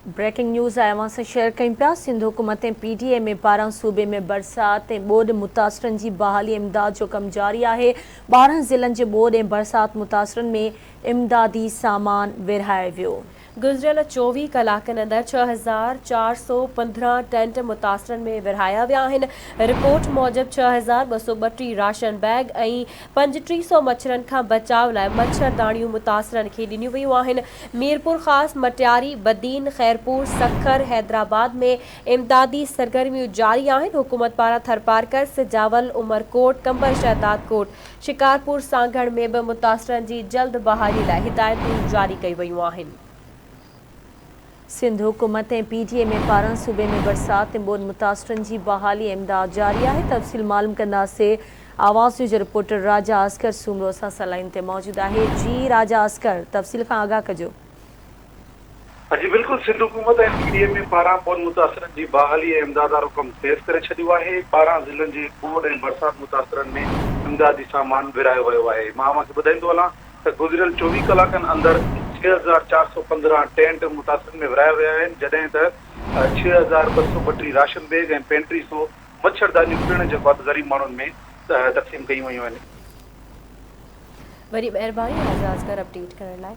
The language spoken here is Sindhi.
بريڪنگ نيوز آء اوهان سان شيئر ڪيون پيا سنڌ حڪومت ۽ پي ڊي ايم اي پاران صوبي ۾ برسات ۽ ٻوڏ متاثرن جي بحالي امداد جو ڪم جاري آهي 12 ضلعن جي ٻوڏ ۽ برسات متاثرن ۾ امدادي سامان ورهايو ويو. گذريل 24 ڪلاڪن اندر 6415 ٽينٽ متاثرن ۾ ورهايا ويا آهن. رپورٽ موجب 6232 راشن بيگ ۽ 35 سئو مڇرن کان بچاء لاء مڇر داڻيون متاثرن کي ڏنيون ويون آهن. ميرپورخاص، مٽياري، بدين، خيرپور، سکر، حيدرآباد ۾ امدادي سرگرميون جاري آهن. حڪومت پاران ٿرپارڪر، سجاول، عمرڪوٽ، قمبر شهدادڪوٽ، شڪارپور، سانگهڙ ۾ به متاثرن جي جلد بحالي لاء هدايتون جاري ڪيون ويون آهن. سنڌ حڪومت ۽ پي ڊي ايم اي پاران صوبي ۾ برسات ۽ ٻوڏ متاثرن جي بحالي ۽ امداد جاري آهي، تفصيل معلوم ڪنداسين، آواز نيوز جو رپورٽر راجا اصغر سومرو اسان سان لائين تي موجود آهي، جي راجا اصغر تفصيل کان آگاهه ڪجو. جي بلڪل سنڌ حڪومت ۽ پي ڊي ايم اي پاران ٻوڏ متاثرن جي بحالي ۽ امداد وارو ڪم تيز ڪري ڇڏيو آهي، 12 ضلعن جي ٻوڏ ۽ برسات متاثرن ۾ امدادي سامان ورهايو ويو آهي، مان اوهان کي ٻڌائيندو هلان ته گذريل 24 ڪلاڪن اندر 6415 ٽينٽ متاثرن ۾ ورهايا ويا آهن، جڏهن ته 6232 راشن بيگ ۽ 35 سو مڇردانيون پڻ جيڪو آهي ته غريب ماڻهن ۾ تقسيم ڪيون ويون آهن. وڏي مهرباني راجا اصغر اپڊيٽ ڪرڻ لاء.